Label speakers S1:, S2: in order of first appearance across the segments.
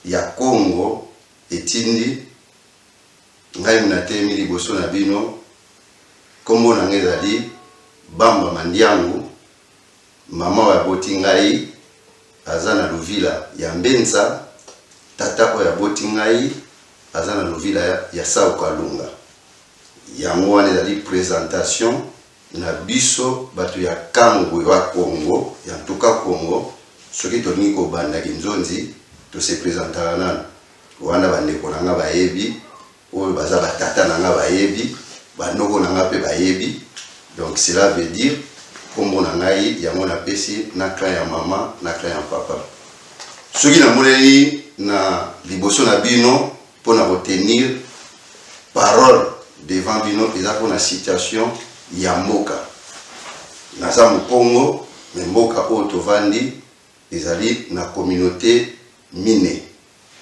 S1: Ya Congo etindi ngai natelemi liboso na bino. Nkombo na ngai ezali Bamba Mandiangu. Mama oyo aboti ngai aza na Luvila ya Mbenza, tata oyo aboti ngai aza na Luvila ya Sao Kalunga. Yango wana ezali présentation na biso bato ya Kangwe wa Congo, ya ntuka Congo. Soki tolingi kobanda kinzonzi, tose présentaka nano. Wana bandeko na nga bayebi, oyo baza batata na nga bayebi, banoko na nga mpe bayebi. Donc cela veut dire nkombo na ngai yango napesi na clan ya mama na clan ya papa. Soki namoneli na liboso na bino mpona kotenir parole devant bino, eza mpona situation ya mboka. Naza mokongo, me mboka oyo tovandi ezali na communauté mine.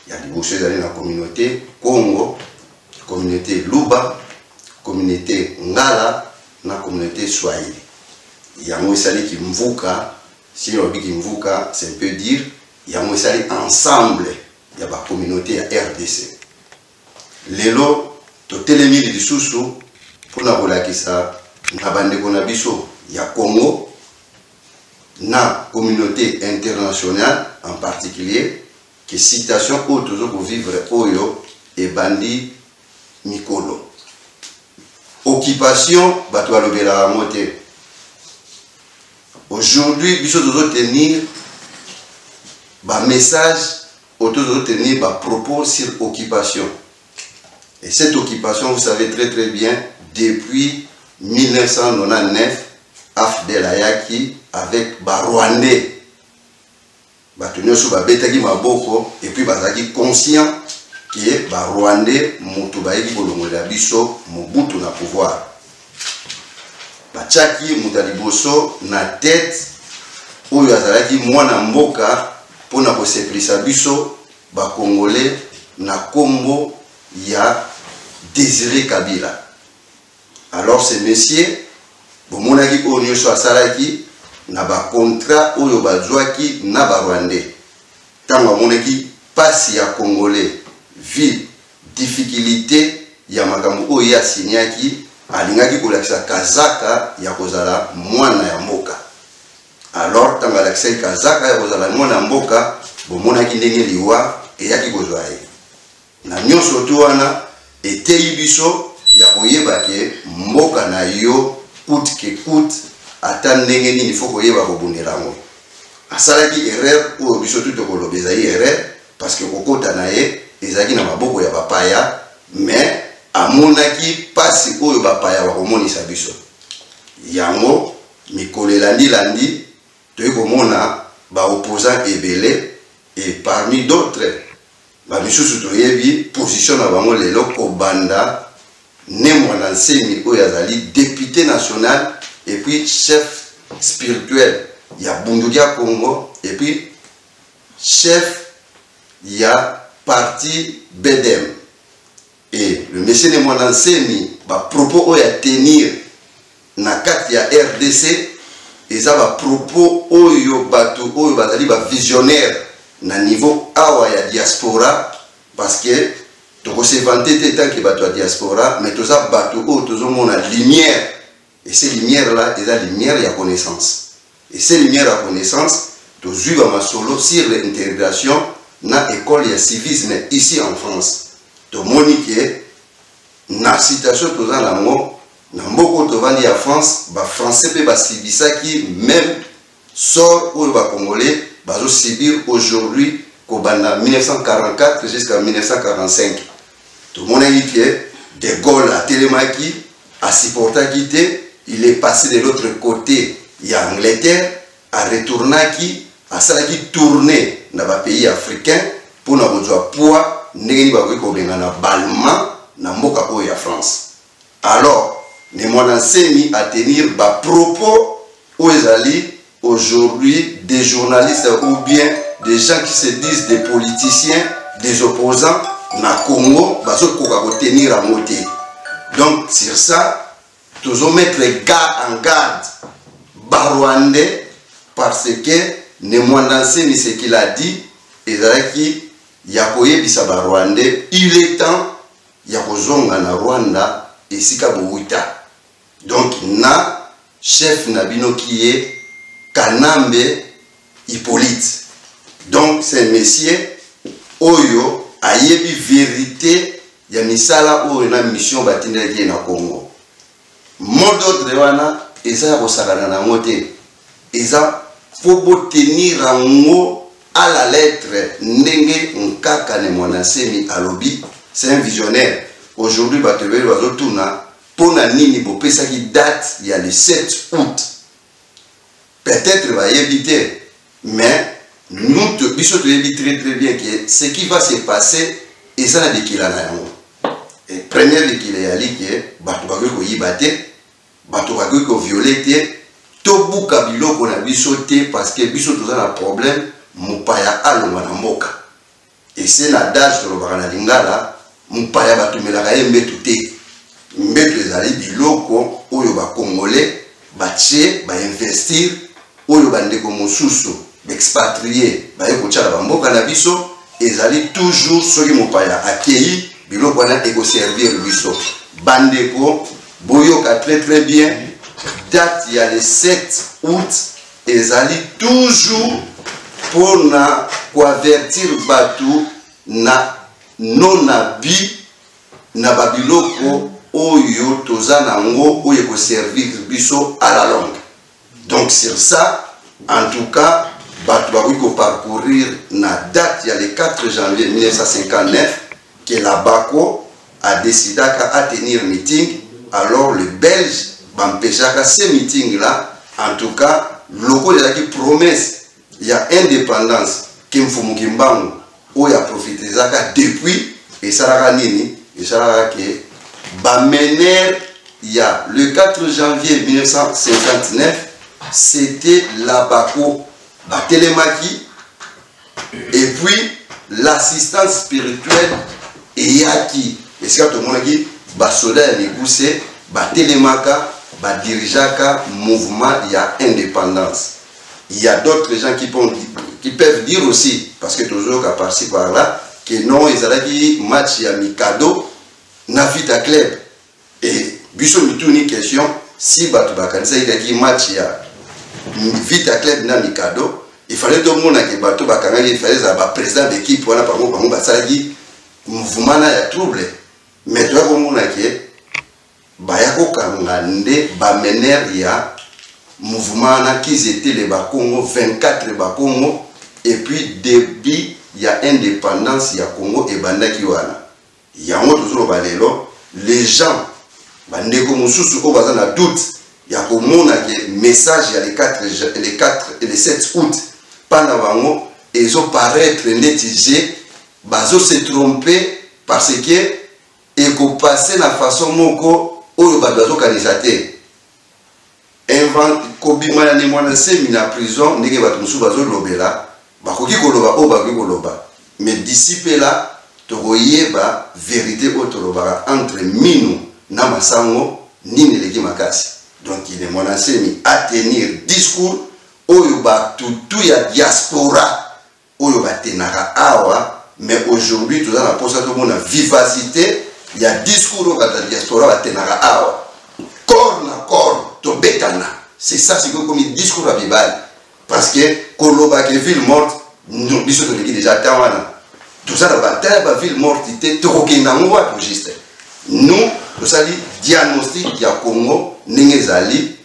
S1: Ya liboso ezali na communauté Congo, communauté Luba, communauté Ngala na communauté Swahili. Yango esali kimvuka. Si lobi kimvuka, c'est un peu dire, yango esali ensemble ya bacommunauté ya RDC. Lelo totelemi lisusu mpona kolakisa na bandeko na biso ya Congo, na communauté internationale en particulier, ke situation oyo tozo kovivre oyo ebandi mikolo. Occupation, bato balobelaka yango te. Aujourd'hui biso tozotenir bamessage oyo, tozotenir bapropos sur occupation. Et cette occupation, vous savez très très bien, depuis 1999, AFDL ayaki avec barwandais, bato nyonso babetaki maboko et puis bazalaki conscient ke barwandais moto bayeki kolongolela biso Mobutu na pouvoir. Batiaki moto ya liboso na tête oyo azalaki mwana mboka mpona kosepelisa biso bacongolais na nkombo ya Désiré Kabila. Alors ce monsieur, bomonaki oyo nyonso asalaki na bacontrat oyo bazwaki na barwandais. Ntango amonaki mpasi ya congolais, vie, difficulté ya makambo oyo ye asignaki, alingaki kolakisa kazaka ya kozala mwana ya mboka. Alors ntango alakisaki kazaka ya kozala mwana ya mboka, bomonaki ndenge liwa eyaki kozwa ye. Na nyonso tu wana eteyi biso ya koyeba ke mboka na yo, coûte que coûte, ata ndenge nini, fo koyeba kobundela yango. Asalaki erreur oyo biso tu tokoloba ezali erreur, parce que kokota na ye ezalaki na maboko ya bapaya, mais amonaki mpasi oyo bapaya bakomonisa biso. Yango mikolo elandilandi toyei komona baopposant ebele, et parmi d'autres bamisusu toyebi position na bango lelo, kobanda Ne Mwanda Nsemi oyo azali député national et puis chef spirituel ya Bundu dia Congo et puis chef ya parti BDM. Et le monsieur Ne Mwanda Nsemi, bapropos oyo ya tenir na kati ya RDC eza bapropos oyo bato oyo bazali bavisionnaire na niveau awa ya diaspora, parce que tokose vanter te tant que bato ya diaspora, mais toza bato oyo tozomona lumière. Et ces lumière là eza lumière ya connaissance. Et ces lumière ya connaissance, tozwi bamasolo sur l'intégration na école ya civisme ici en France. Tomoni ke na situation toza nango na mboka oyo tovandi ya France, bafrançais mpe basibisaki même sort oyo bacongolais bazosibir aujourd'hui. Kobanda 1944 jusqu'à 1945, tomonaki ke de Gaulle atelemaki, asupportaki te, il est passé de l'autre côté ya Angleterre, aretournaki, asalaki tournée na bapays africain mpona kozwa poids ndenge nini bakoki kobengana baallemand na mboka oyo ya France. Alors Ne Mwanda Nsemi atenir bapropos oyo ezali aujourd'hui des journalistes ou bien des gens qui se disent des politiciens, des opposants na Congo bazokoka kotenir yango te. Donc sur ça, tozomettre gars en garde barwandais, parce que Ne Mwanda Nsemi, ce qu'il a dit. Ezalaki ya koyebisa ba Rwandais il est temps ya kozonga na Rwanda esika bowuta. Donc na chef na bino qui est Kanambe Hippolyte. Donc c'est un monsieur oyo ayebi verite ya misala oyo na mission batindelaki ye na Congo. Mot d'ordre wana eza ya kosakana na yango te, eza mpo botenir yango à la lettre ndenge Nkaka ne Mwana Nsemi alobi. C'est un visionnaire. Aujourd'hui bato ebele bazotuna mpo na nini bopesaki date ya le 7 août. Peut-être bayebi te, mais nous biso toyebi très très bien que ce qui va se passer eza na bikila na yango. Et première bikila eyali ke bato bakoki koyiba te, bato bakoki koviole te, tobuka biloko na biso te parce que biso toza na problème mopaya alongwa na mboka. Ese na adage tolobaka na lingala, mopaya batumelaka ye mbetu te. Mbetu ezali biloko oyo ba Congolais batie, ba investir, oyo bandeko mosusu expatrié baye kotia na bamboka na biso. Ezali toujours soki mopaya akei, biloko wana ekoservir biso. Bandeko, boyoka très très bien, date ya le 7 août ezali toujours mpona koavertir bato na nona bi na babiloko oyo toza nango oyo ekoservir biso à la longue. Donc sur ça, en tout cas, bato bakoki koparcourir na date ya le 4 janvier 1959 que l'Abako a décidaka à tenir meeting. Alors le Belge bampeshaka ce meeting là. En tout cas, lokola ezalaki promesse ya indépendance ke Mfumu Kimbangu oyo aprofitezaka depuis, esalaka nini? Esalaka ke bamener ya le 4 janvier 1959, c'était l'Abako batelemaki, et puis l'assistance spirituelle eyaki esika tomonaki basoda ya mikuse batelemaka, badirigeaka mouvement ya indépendance. Il y a d'autres gens qui peuvent dire aussi, parce que tozoyoka par-ci par-là que non, ezalaki match ya Mikado na Vita Club. Et biso mituni question, si bato bakanisaki kaki match ya Vita Club na Mikado, il fallait tomona ke bato bakangaki, il fallait ezala baprésident d'équipe wana, bango basalaki mouvement na ya trouble. Mais toya komona ke baya kokanga nde bamener ya mouvement wana, qu'ils étaient les Bakongo, 24 Bakongo. Et puis début ya indépendance ya Congo ebandaki wana. Yango tozoloba lelo, les gens, bandeko mosusu oyo baza na doute ya komona ke message ya le 4, le 4 et le 7 août mpa na bango ezoparaître ndeti je bazose tromper, parce que ekopase na façon moko oyo bato bazokanisa te. Kobima ya Ne Mwana Nsemi na prison, ndenge bato mosusu bazolobela, bakoki koloba oyo bakoki koloba, mais d'ici mpe là tokoyeba vérité oyo tolobaka entre minu na masango nini eleki makasi. Donc Ne Mwana Nsemi atenir discours oyo batutu ya diaspora oyo batenaka awa. Mais aujourd'hui toza na mposa tomona vivacité ya discours oyo bato ya diaspora batenaka awa, corps na corps tobetana. C'est ça sikoyo komi discours ya mibali, parce que kolobaka ville morte, biso toleki déjà temps wana. Toza na bata ya baville morte te, tokokende yango wapi? Juste nous tosali diagnostic ya Congo ndenge ezali.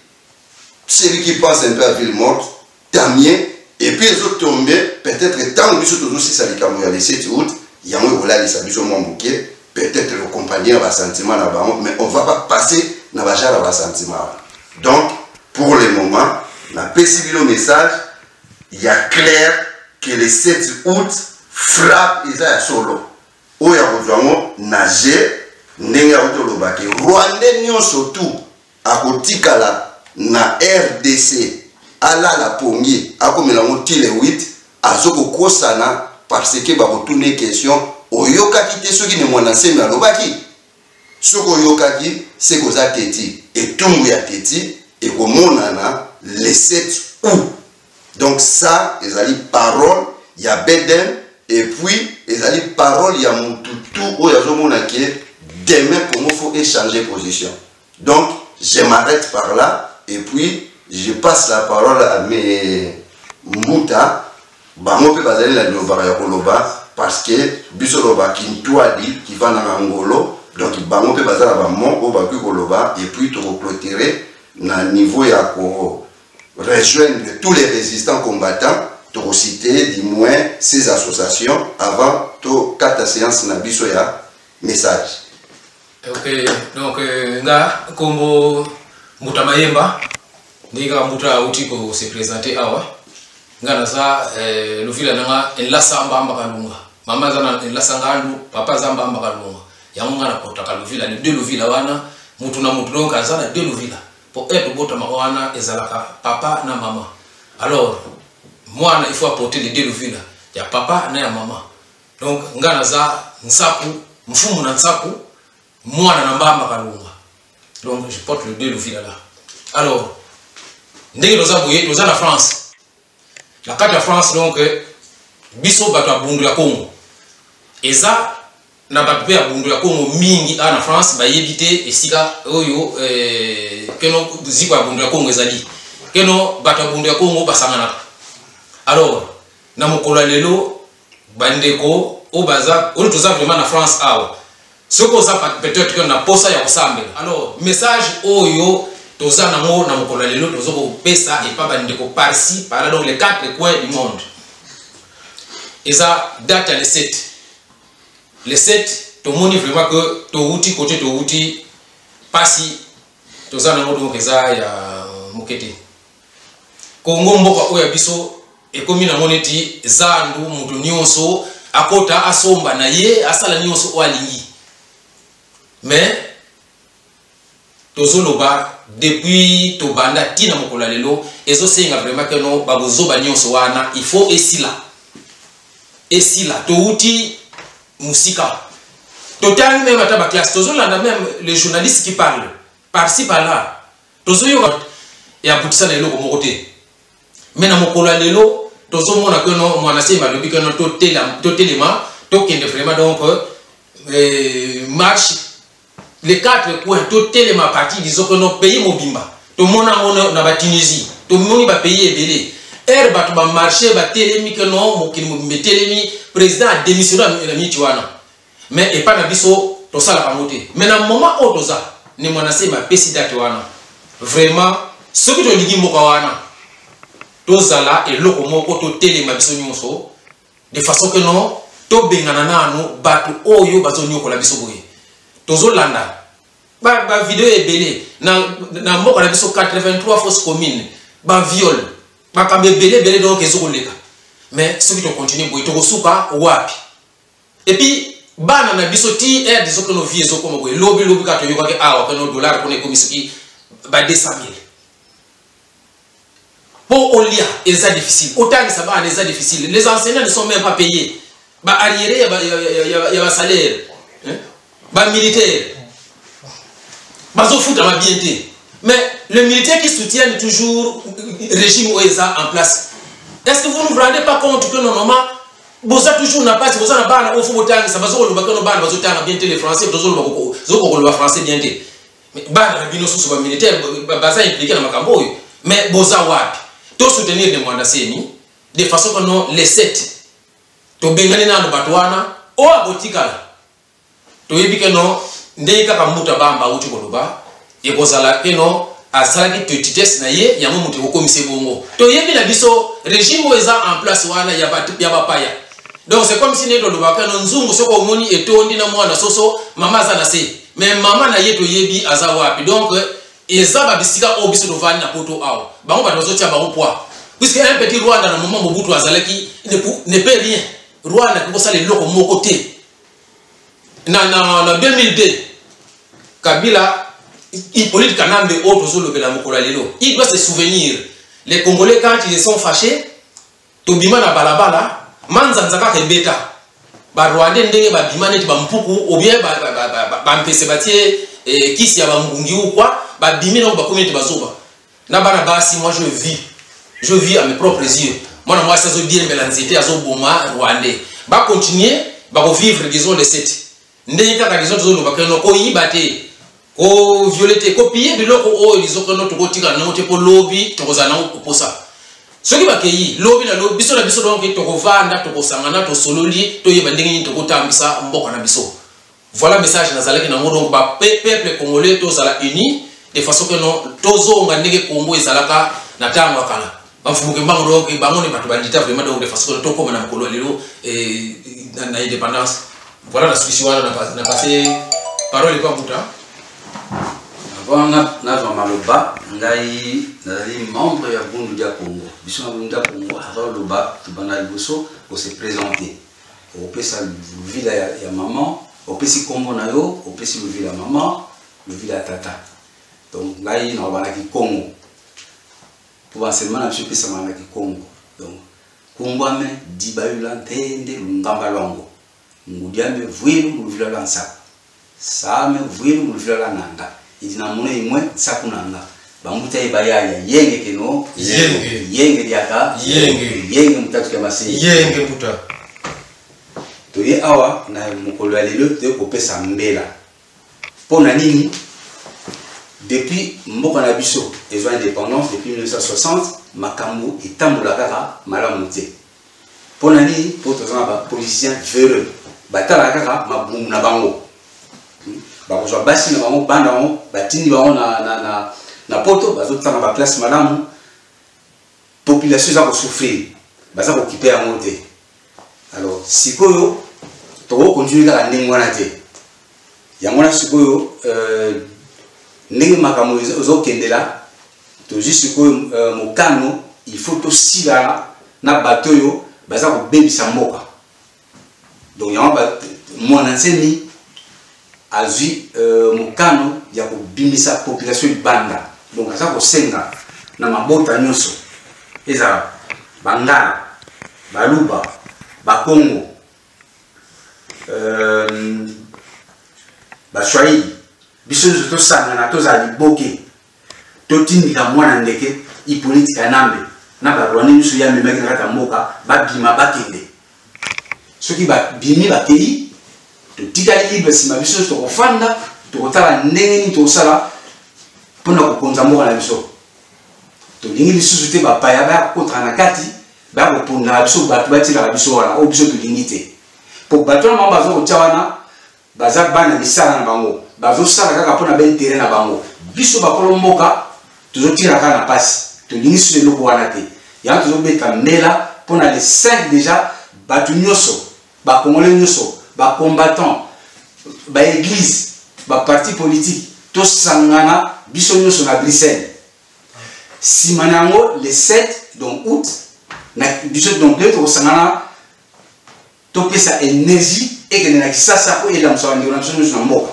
S1: Celui qui pense un peu à ville morte, tant mieux. Et puis ezotombe peut-être ntango biso tozosisa likambo ya le 7 août, yango ekolalisa biso mwa moke, peut-être ekocompagnie na basentiment na bango, mais on va pas passer na bagenre ya basentiment wana. Donc pour le moment napesi bino message ya clair que le 7 août frappe eza ya solo oyo ya kozwa yango na g ndenge auti olobaki, Rwandais nyonso tu akotikala na RDC alala pongi, akomela yango ti le 8, azokokosana, parce que bakotuna question: oyokaki te soki Ne Mwana Nsemi alobaki? Soki oyokaki, seke oza teti. Etumbu ya teti ekomonana le 7 août. Donc ça ezali parole ya Beden. Et puis ezali parole ya mutu tout oyo azomona ke demain Congo faut echanger position. Donc je m'arrête par là et puis je passe la parole à mes mbuta. Bango mpe bazali na lilobaka ya koloba parce que biso loba kintwadi kivanda na ngolo. Donc bango mpe baza na bamon oyo bakoki koloba et puis tokoclôturer na niveau ya ko rejoindre tous les résistants combattants. Tokociter du moins ces associations avant tokata séance na biso ya message.
S2: Ok, donc nga nkombo Mbuta Mayemba. Ndenge kaka Mbuta auti kose présenter awa, nga naza luvila na nga Enlasa Mbamba Kalunga. Mama aza na Enlasa Ngandu, papa aza Mbamba Kalunga. Yango nga naportaka luvila, le deux luvila wana, mutu na mutu donc aza na deux luvila po ete tobotamaka wana ezalaka papa na mama. Alors mwana, il faut apporter les deux luvila ya papa na ya mama. Donc nga naza Nsaku, mfumu na Nsaku, mwana na Mbamba Kalunga. Donc je porte le deux luvila là. Alors ndenge toza boye, toza na France, na kati ya France. Donc biso bato ya Bundu ya Congo, eza na bato mpe ya Bundu ya Congo mingi awa na France bayebi te esika oyo keno ziko ya Bundu ya Congo ezali, keno bato ya Bundu ya Congo basanganaka. Alors na mokolo ya lelo, bandeko oyo baza, oyo toza vraiment na France awa, soki oza peut-être que na posa ya kosambela, alors message oyo toza nango na mokolo ya lelo, toza kopesa epa bandeko par-ci par-là, donc les quatre coins du monde, eza date ya le 7. Le 7, tomoni vraiment que touti côté, touti pasi toza nango, donc eza ya moke te. Kongo, mboka oyo ya biso, ekomi nango neti zandu, moto nyonso akota, asomba na ye, asala nyonso oyo alingi. Mais tozoloba depuis tobanda ntina mokolo ya lelo, ezosenga vraiment keno babozoba nyonso wana, il faut esila, esila. Touti mosika, totangi même ata baclasse, tozolanda même les journalistes qui parlent par-ci par-là, tozoyoka eabutisa na eloko moko te. Mais na mokolo ya lelo, tozomona keno Mwana Semba alobi keno totelema, tokende vraiment donc marche les quatre coins, totelema parti, disons que no pays mobimba. Tomona yango na baTunisie, tomoni bapays ebele, ere bato bamarche, batelemi keno mokili mobimba etelemi, président adémissionne na miniti wana. Mais epai na biso tosalaka yango te. Mais na moment oyo toza ne Mwana Semba apesi date wana, vraiment soki tolingi mboka wana tozala eloko moko, totelema biso nyonso de façon que non tobengana nanu bato oyo bazonyokola biso boye. Tozolanda bavideo ba ebele na mboka na biso, 83 fosses communes, baviol, makambo ebele ebele donc ezokoleka. Mais soki tocontinue boye, tokosuka wapi? Et puis bana na biso ti aire, disons que nos vie ezokoma boye, lobi lobi kaka toyokaki awa keno dollar kuna ekomi soki ba 200 000. Mpo olia eza difficile, otangisa bana eza difficile, les enseignants ne sont même pas payés, baarriéré ya basalaire, bamilitaire bazofutama bien te. Mais le militaire qui soutiennent toujours régime oyo eza en place, est ce que vous ne vous rendez pas compte que normalement boza toujours na pasi, boza na bana oyo faut botangisa, bazokoloba keno bana bazotanga bien te le français, tozokoloba français bien te, bana na bino susu bamilitaire baza impliqué na makambo oyo, mais boza wapi? Tosoutenir Ne Mwanda Semi de façon que non les sept tobengani nano bato wana oyo akotikala. Toyebi ke non, ndenge kaka Mbuta Bamba auti koloba, ekozala ke non asalaki petitesse na ye, yango moto ekokomisa bongo. Toyebi na biso régime oyo eza en place wana ya bapaya. Donc c'est comme si nde tolobaka no nzungu, soki omoni etondi na mwana soso, mama aza na se, mais mama na ye toyebi aza wapi. Donc eza babisika oyo biso tovandi na Poto awa, bango bato bazotia bango poids, puisque un petit Rwanda, na moment Mobutu azalaki, ne peut rien. Rwanda akokosala eloko moko te. Na 2002, Kabila, Hippolyte Kanambe oyo tozolobela mokolo ya lelo, il doit se souvenir, les Congolais, quand ils sont fâchés, tobima na balabala, manzanza kaka ebeta Barwandais ndenge babima neti bampuku ou bien bampese batie kisi ya bangungi ou quoi, babimi nango, bakomi neti bazoba na bana basi. Moi je vis à mes propres yeux, mwana mwasi azodiembela nzete, azoboma Rwandais. Ba continuer bako vivre disons le 7 ndenge kaka disons tozoloba que no koyiba te, ko violer te, ko piller biloko oyo disons que no tokotikala nango te mpo lobi tokozala nango posa. Soki bakei lobi na lobi, biso na biso donc tokovanda, tokosangana, tosololi, toyeba ndenge nini tokotambisa mboka na biso. Voilà message nazalaki nango. Donc ba peuple congolais, tozala uni de façon que non tozonga ndenge Congo ezalaka na ntango ya kala. Bamfumuke mbango, donc bango nde bato bandita vraiment, donc de façon que tokóma na mokolo ya lelo na indépendance. Voilà, na sukisi wana, na passe parole epa Mbuta.
S3: Avant nazwa maloba, ngai nazali membre ya Bundu dia Congo. Biso na Bundu dia Congo, avant loba, tobanda liboso kose présenter. Okopesa luvila ya mama, opesi nkombo na yo, opesi luvila ya mama, luvila ya tata. Donc ngai nakobanaki Kongo mpo baenseignement na biso epesamaka na Kikongo. Donc kungwame dibayula ntende lungamba lwango ngudiame vwilu muluvila lwa nsaku same vwilu muluvila lwa nanga idi na mune imwe nsaku nanga bambuta ye bayaya yenge keno.
S2: Yenge.
S3: Yenge diaka.
S2: Yenge.
S3: Yenge mutatu ya masei.
S2: Yenge Mbuta.
S3: Toye awa na mokolo ya lelo, toye kopesa mbela. Mpo na nini? Depuis mboka na biso ezwa indépendance, depuis 1960, makambo etambola kaka malamu te. Mpo na nini? Mpo toza na bapoliticien véreux, batalaka kaka mabumu na bango. Bakozwa basi na bango, bana bango, batindi bango na poto, bazotanga baclasse malamu. Population eza kosouffrir, baza kokipe yango te. Alors sikoyo tokokontinue kaka ndenge wana te. Yango wana sikoyo, ndenge makambo ezokendela, tozwi sikoyo mokano: il faut tosilana na bato oyo baza kobebisa mboka. Donc yango Mwana Nsemi azwi mokano ya kobimisa population libanda. Donc aza kosenga na mabota nyonso, ezala Bangala, Baluba, Bakongo, Baswahili, biso nyonso tosangana, tozala liboke, totindika mwana ndeke Hippolyte Kanambe na Barwandais nyonso ye amemaki na kati ya mboka, babima, bakende. Soki babimi, bakei, totikali libre. Nsima biso nyonso tokofanda, tokotala ndenge nini tokosala mpona kokonza mboka na biso. Tolingi lisusu te bapaya baya kokotaka na kati, baya kopondaka biso bato, batielaka biso wana oyo biso tolingi te. Po bato wana bango baza kotia wana, baza bana misala na bango, bazosala kaka mpona baintérêt na bango. Biso bakolo mboka tozotikala kaka na pasi. Tolingi susu eloko wana te. Yango tozobeta mbela mpona le 5 déjà, bato nyonso, Bacongolais nyonso, bacombattant, baéglise, baparti politique, tosangana biso nyonso na Bruxelles. Nsima na yango, le 7 donc août, na biso donc nde tokosangana, topesa énergie ekende na Kisasa mpo elamusa bandeko na biso nyonso na mboka.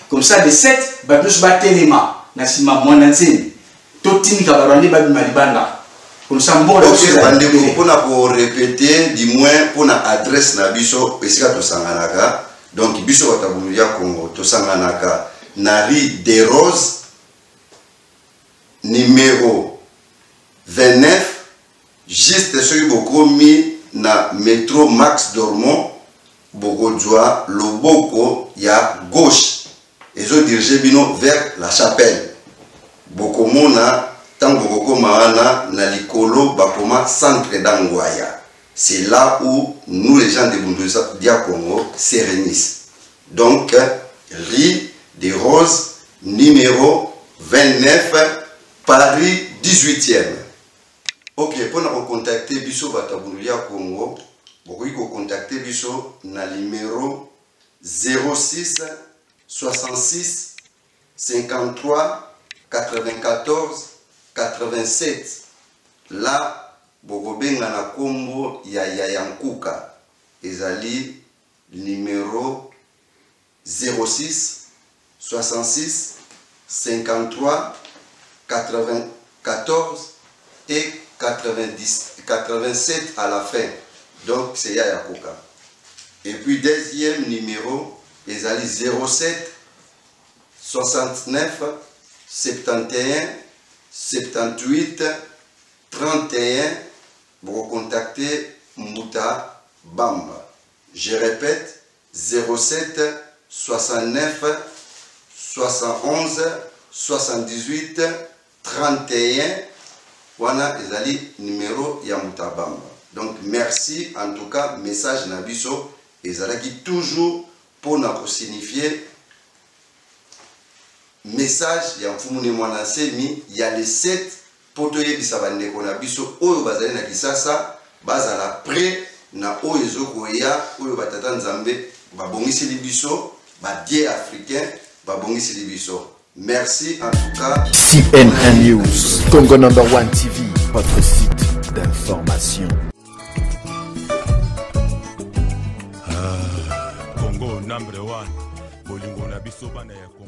S3: Comme ça le 7 bato nyonso batelema na nsima Mwana Nsemi, totindika Barwandais babima libanda. Comme ça mboka na biso
S1: Ok.
S3: ezala
S1: Bandeko,
S3: libéré.
S1: mpona korépéter, du moins mpona adresse na biso esika tosanganaka, donc biso bato ya Bundu ya Congo tosanganaka na rue des Roses, numéro 29, juste soki bokomi na métro Max Dormont, bokozwa loboko ya gauche ezodirige bino vers la chapelle. Bokomona ntango bokokoma wana, na likolo bakoma Centre d'Angwaya. C'est là où nous, les gens de Bundu dia Congo, se réunissent. Donc rue des Roses, numéro 29, Paris 18e. Ok, mpona kocontacte biso bato ya Bundu ya Congo, bokoki kocontacte biso na numéro 06 66 53 94 87. La bokobenga na nkombo ya Yaya Nkuka. Ezali numéro 06 66 53 94 et 90, 87 à la fin. Donc c'est Yaya Nkuka. Et puis deuxième numéro ezali 07 69 71 78 31. Bokocontacte Mbuta Bamba. Je répète, 07 69 71 78 31. Wana ezali numéro ya Mutabamba. Donc merci en tout cas, message na biso ezalaki toujours pona ko signifier message ya Mfumu Ne Muanda Nsemi ya le 7 mpo toyebisa bandeko na biso oyo bazali na Kisasa bazala près na oyo ezokoya, oyo batata Nzambe babongiseli biso, ba dieux africains babongiseli biso. Merci en tout cas.
S4: CNN News, Congo Number 1 TV, votre site d'information.
S5: Ah, Congo Number 1, bolingo na biso bana ya Congo.